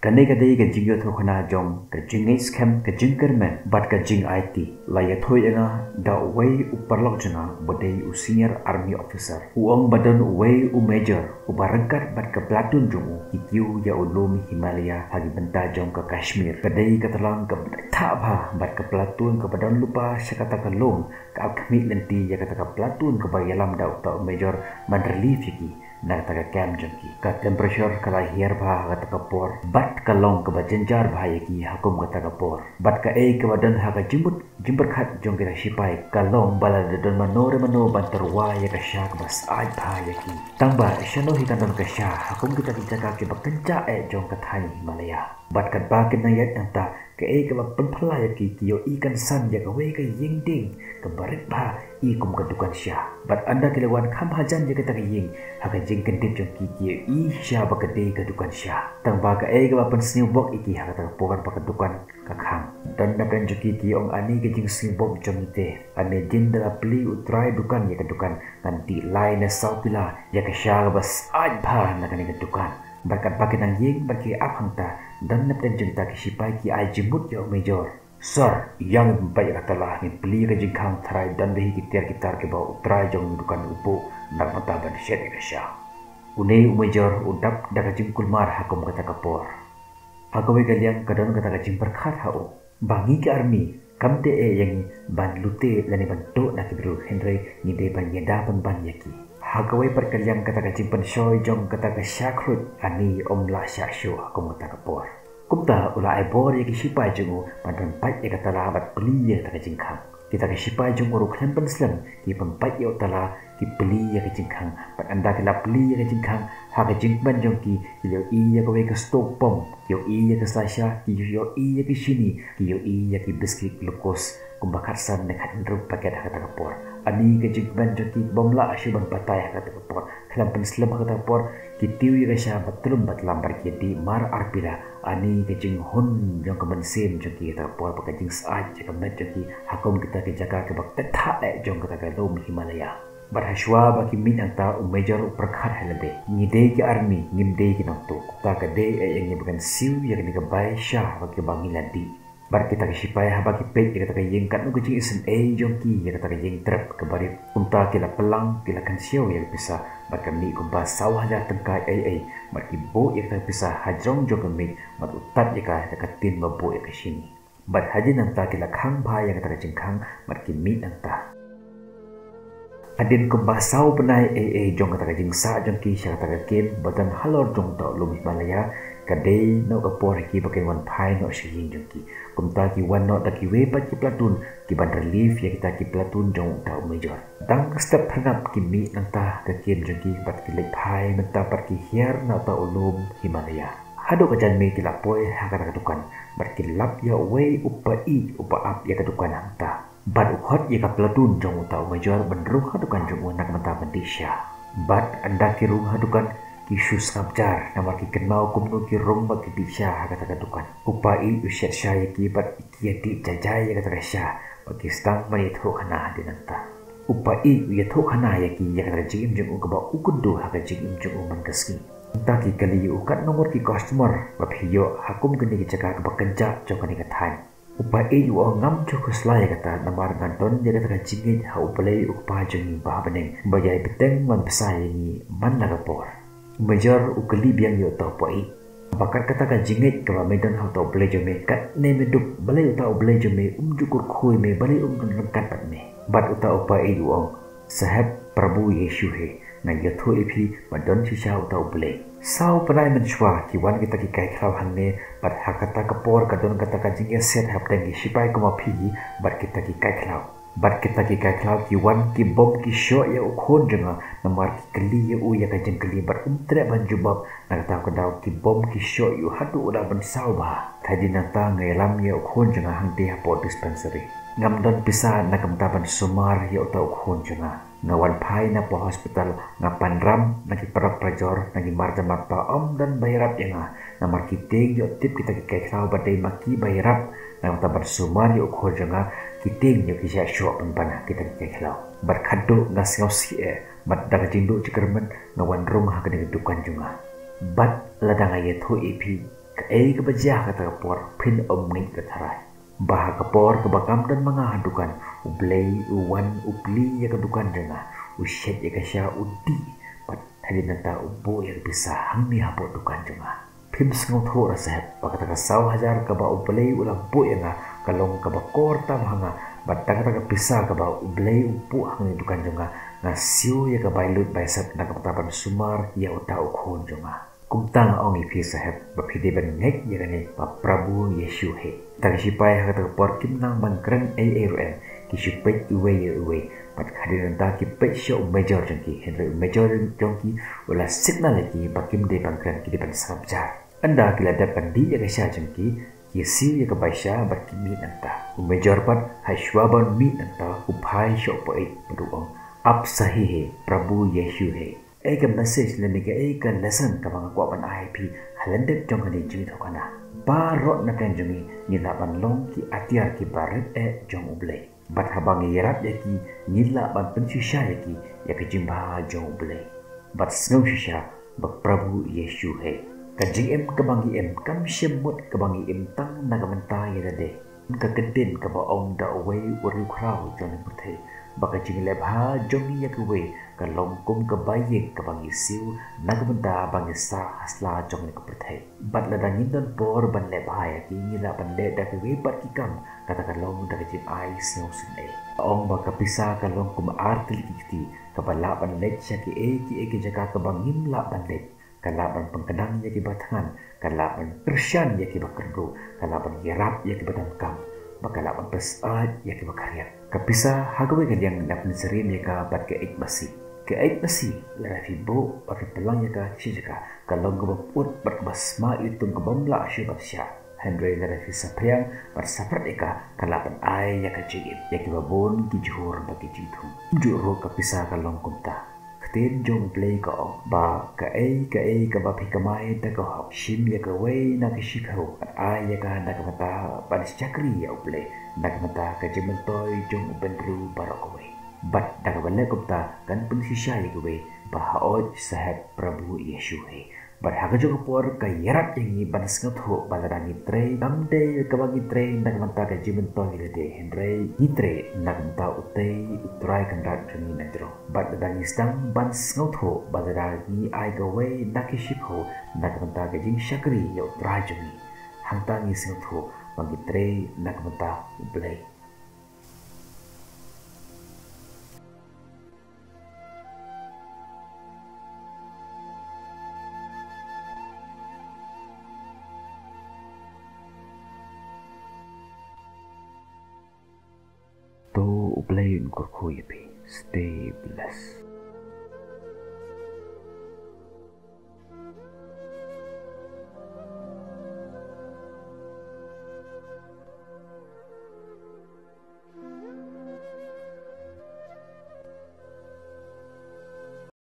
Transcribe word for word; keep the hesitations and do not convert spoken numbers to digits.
Kane ka dei ka jingïathuhkhana jong ka jingngeit skhem, ka jingkyrmen bad ka jingaiti. La ïathuh ïa nga da uwei u paralok jong nga uba dei u senior army officer. U ong ba don uwei u major uba ryngkat bad ka platoon jong u ki kiew ïa u lum Himalaya ha ki bynta jong ka Kashmir. Ka dei ka tlang kaba thah bha bad ka platoon kaba don lypa sha kata ka lum ka ap khmih lynti ïa kata ka platoon kaba ïalam da uta u major ban relieve ïa ki na kata ka camp jong ki. Ka temperature ka la hiar bha ha kata ka por bad ka long kaba jynjar bha ïa ki ha kum kata ka por. Bad kaei kaba don ha ka jingmut jingpyrkhat jong kita ki sipai ka long ba lada don mano re mano ban tyrwa ïa ka sha kaba syaid bha ïa ki. Tang ba shano hi kan don ka sha ha kum kita ki jaka kiba kynjah eh jong ka thaiñ Himalaya. Bad katba kin nang ïaid nangta kaei kaba pynphylla ïa ki, ki ïohi kan san ïa kawei ka ïing dieng kaba rit bha i kum ka dukan sha. Bad ynda ki la wan kham hajan ïa kata ka ïing ha ka jingkyndit jong ki, ki ïohi shisha ba ka dei ka dukan sha. Tang ba kaei kaba pynsngewbok ïa ki ha kata ka por ba ka dukan ka khang. Don na pdeng jong ki ki ong, ani ka jingsngewbok jong ngi te, ani hadien ba la plie u trai dukan ïa ka dukan ngan dih lai ne saw pila ïa ka sha kaba syaid bha na kane ka dukan. Bad katba ki nang ïeng bad ki ap hangta, don na pdeng jong kita ki sipai ki ai jingmut ïa u major. Sir, ïa ngi pynpait ïa ka tala, ngin plie ïa ka jingkhang, tharai don bha hi ki tiar ki tar kiba u trai jong dukan u buh na ka bynta ban shet ïa ka sha. Une u major u dap da ka jingkulmar ha kum kata ka por. Ha kawei ka liang ka don kata ka jingpyrkhat ha u ba ngi ki army kam dei eh ïa ngi ban lute lane ban tuh na ki briew, hynrei ngi dei ban ïada pynban ïa ki. Ha kawei pat ka liang kata ka jingpynshoi jong kata ka sha khluit, ani um lah shah shuh ha kum kata ka por. Kumta u la ai bor ïa ki sipai jong u ban pynpait ïa ka tala bad plie ïa kata ka jingkhang. Kita ki sipai jong u ruh khlem pynslem ki pynpait ïa u tala, ki plie ïa ka jingkhang. Bad ynda ki la plie ïa ka jingkhang, ha ka jingkmen jong ki, ki la ïohi ïa kawei ka stove pom, ki ïohi ïa ka sla sha, ki ïohi ïa ki shini, ki ïohi ïa ki biskit glucose kumba khatsan ne khathynriew paket ha kata ka por. Ani ka jingkmen jong ki bym lah shuh ban batai ha kata ka por. Khlem pynslem ha kata ka por ki tiew ïa ka sha ba tlum ba tlam bad ki dih mar ar pila. Ani ka jinghun jong ka mynsiem jong ki ha kata ka por bad ka jingsyaid jong ka met jong ki ha kum kita ki jaka kiba thah eh jong kata ka lum Himalaya. Bad ha shuwa ba ki mih nangta u major u pyrkhat ha lade, ngi dei ki army, ngim dei ki nongtuh. Kata ka dei eh ïa ngi ba ngan siew ïa kane ka bai sha ba kiba ngi la dih. Bad kita ki sipai haba ki peit ïa kata ka ïing, katno ka jingisynei jong ki ïa kata ka ïing trep kaba rit. Kumta ki la pynlang, ki la kynshew ïa ka pisa bad ka mih kumba saw hajar tyngka ei ei. Bad ki buh ïa kata ka pisa ha jrong jong ka miej bad u tat ïa ka da ka tin ba buh ïa ka shini. Bad hadien nangta ki la khang bha ïa kata ka jingkhang bad ki mih nangta. Hadien kumba saw bnai ei ei jong kata ka jingsah jong ki sha kata ka kem ba don halor jong uta u lum Himalaya, ka dei noh ka por ïa ki ba kin wan phai noh sha ïing jong ki. Kumta ki wan noh da kiwei pat ki platoon ki ban relieve ïa kita ki platoon jong uta u major. Tang ka step phyrnap ki mih nangta ka kem jong ki bad ki leit phai mynta bad ki hiar na uta u lum Himalaya. Haduh ka janmiet ki la poi ha kata ka dukan bad ki lap ïa uwei u paid uba ap ïa ka dukan hangta. Bad u khot ïa ka platoon jong uta u major ban rung ha dukan jong u na ka bynta ban dih sha. Bad ynda ki rung ha dukan ki shu sngap jar namar ki kynmaw kumno ki rung bad ki dih sha ha kata ka dukan. U paid u shet sha ïa ki bad ki ïa dih jai jai ïa kata ka sha bad ki sdang ban ïathuhkhana hadien nangta. U paid u ïathuhkhana ïa ki ïa kata ka jingim jong u kaba u kynduh ha ka jingim jong u man ka sngi. Nangta ki kylli ïa u, katno ngut ki customer ba phi ïoh ha kum kane ka jaka kaba kynjah jong kane ka thaiñ. U paid u ong, ngam ju khuslai ïa kata namar nga don ïa kata ka jingngeit ha U Blei U Kpa jong ngi ba ha bneng ba ïai bteng ban bsa ïa ngi man la ka por. U major u kylli biang ïa uta u paid, ba kat kata ka jingngeit kaba me don ha uta U Blei jong me, katne me dup balei uta U Blei jong me um ju kyrkhu ïa me, balei um don ryngkat bad me? Bad uta u paid u ong, Saheb, Prabhu Yeshu hi nga ïathuh ïa phi ba don shisha uta U Blei. Saw bnai mynshuwa ki wan kita ki kai khlaw hangne bad ha kata ka por ka don kata ka jingïaset hapdeng ki sipai kum ma phi bad kita ki kai khlaw. Bad kita ki kai khlaw ki wan ki bom ki shoh ïa u khun jong nga namar ki kylli ïa u ïa ka jingkylli bad um treh ban jubab. Na kata ka daw ki bom ki shoh ïa u haduh u la ban saw bha. Hadien nangta nga ïalam ïa u khun jong nga hangtei hapoh dispensary. Ngam don pisa na ka bynta ban sumar ïa uta u khun jong nga. Nga wan phai na poh hospital, nga pan ram na ki paralok parajor, na ki mar jong mar ba ym don ba ïarap ïa nga. Namar ki tieng ïoh tip kita ki kai khlaw ba dei ma ki ba ïarap na ka bynta ban sumar ïa u khun jong nga, ki tieng ïoh ki shah shoh pynban ha kita ki kai khlaw. Bad khadduh nga sngewsih eh, bad da ka jingduh jingkyrmen nga wan rung ha kane ka dukan jong nga. Bad lada nga ïathuh ïa phi, Kaei kaba jia ha kata ka por, phin ym ngeit ïa ka tharai. Ba ha ka por kaba kam don ma nga ha dukan, U Blei u wan u plie ïa ka dukan jong nga, u shet ïa ka sha, u dih, bad hadien nangta u buh ïa ka pisa hangne hapoh dukan jong nga. Phim sngewthuh re saheb, ba kata ka saw hajar kaba U Blei u la buh ïa nga, ka long kaba kor tam ha nga, bad da kata ka pisa kaba U Blei u buh hangne dukan jong nga, nga siew ïa ka bai lut bai sep na ka bynta ban sumar ïa uta u khun jong nga. Kumta nga ong ïa phi saheb, ba phi dei ban ngeit ïa kane, ba Prabhu Yeshu hai. Ta ki shipai ha kata ka por kim nang ban kren ei ei ruh em, ki shu peit uwei ïa uwei, bad hadien nangta ki peit sha u major jong ki, hynrei u major jong ki u la signal ïa ki ba kim dei ban kren, ki dei ban sngap jar. Ynda ki la dep ban dih ïa ka sha jong ki, ki siew ïa ka bai sha bad ki mih nangta. U major pat ha shuwa ban mih nangta u phai sha u paid bad u ong, Aap sahi hai, Prabhu Yeshu hai. Ei ka message lane kaei ka lesson kaba nga kwah ban ai ïa phi ha lyndet jong kane ka jingïathuhkhana. Baroh na pdeng jong ngi ngi lah ban long ki atiar kiba rit eh jong U Blei. Bad haba ngi ïarap ïa ki, ngi lah ban pynshisha ïa ki ïa ka jingbha jong U Blei. Bad sngewshisha ba Prabhu Yeshu hai. Ka jingim kaba ngi im kam shym mut kaba ngi im tang na ka bynta ïa lade. Ka ktien kaba ong da uwei u riewkhraw jong ka pyrthei, ba ka jingleh bha jong ngi ïa kiwei ka long kum ka bai ïing kaba ngi siew na ka bynta ba ngi sah ha sla jong ka pyrthei. Bad lada ngim don por ban leh bha ïa ki, ngi lah ban leh da kiwei pat ki kam, kata ka long da ka jingai sngewsynei. Ong ba ka pisa ka long kum ar tylli ki kti, kaba lah ban leit sha kiei kiei ki jaka kaba ngim lah ban leit. Ka lah ban pynkdang ïa kiba thngan, ka lah ban kyrshan ïa kiba kyrduh, ka lah ban ïarap ïa kiba donkam, bad ka lah ban pynsyaid ïa kiba khriat. Ka pisa ha kawei ka liang ngi pynsyriem ïa ka bad ka eit masi. Ka eit masi, lada phi buh bad phi pynlang ïa ka sha jaka, ka long kaba pyut bad kaba sma iwtung kaba ym lah shuh ban shah. Hynrei lada phi saphriang bad saprat ïa ka, ka lah ban ai ïa ka jingim ïa kiba bun ki jhur bad ki jingthung. Kumjuh ruh ka pisa ka long kumta. Ka ktien jong U Blei ka ong ba kaei kaei kaba phi kamai da ka hok, shim ïa kawei na ki shiphew, bad ai ïa ka na ka bynta ban shakri ïa U Blei, na ka bynta ka jingmyntoi jong u bynriew baroh kawei. Bad da kaba leh kumta kan pynshisha ïa kiwei ba haoid saheb Prabhu Yeshu hai. Bad ha kajuh ka por ka ïarap ïa ngi ban sngewthuh ba lada ngi trei, kam dei kaba ngi trei na ka bynta ka jingmyntoi ïa lade, hynrei ngi trei na ka bynta utei U Trai Kynrad jong ngi na jrong. Bad lada ngi sdang ban sngewthuh ba lada ngi ai kawei na ki shiphew na ka bynta ka jingshakri ïa U Trai jong ngi, hangta ngi sngewthuh ba ngi trei na ka bynta U Blei. To U Blei un kyrkhu ïa phi. Stay blessed.